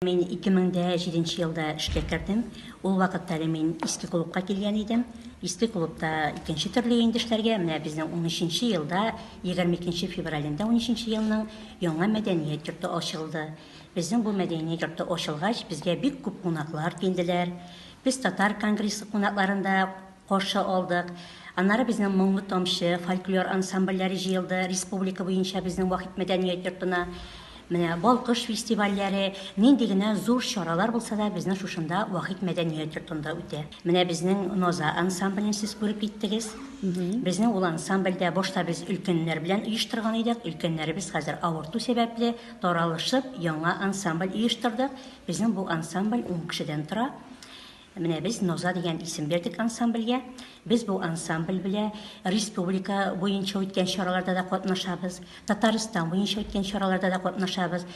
Мин 2007 нче елда эшкә кердем. Ул вакытта әле мин иске клубка килгән идем. Иске клубта икенче төрле инде эшләргә. Менә безнең унөченче елда, 22 февралендә унөченче елның яңа мәдәният йорты ачылды. Безнең бу мәдәният йорты ачылгач, безгә бик күп кунаклар килделәр. Без татар конгрессы кунакларын да каршы алдык. Аннары безнең Моңлы тамчы фольклор ансамбльләре җыелды республика буенча безнең Вахит мәдәният йортына. Менә Балкыш фестивальләре, нинди генә зур чаралар булса да, безнең шушында Вахит мәдәният йортында үтә. Менә безнең Наза ансамблен сез күреп киттегез. Безнең ул ансамбльдә башта без өлкәннәр белән оештырган идек. Өлкәннәребез хәзер авырту сәбәпле таралышып, яңа ансамбль оештырдык. Безнең бу ансамбль ун кешедән тора. Менә без Ноза дигән исем бирдек ансамбльгә. Без бу ансамбль белә республика буенча үткән чараларда да катнашабыз, Татарстан буенча үткән чараларда да катнашабыз.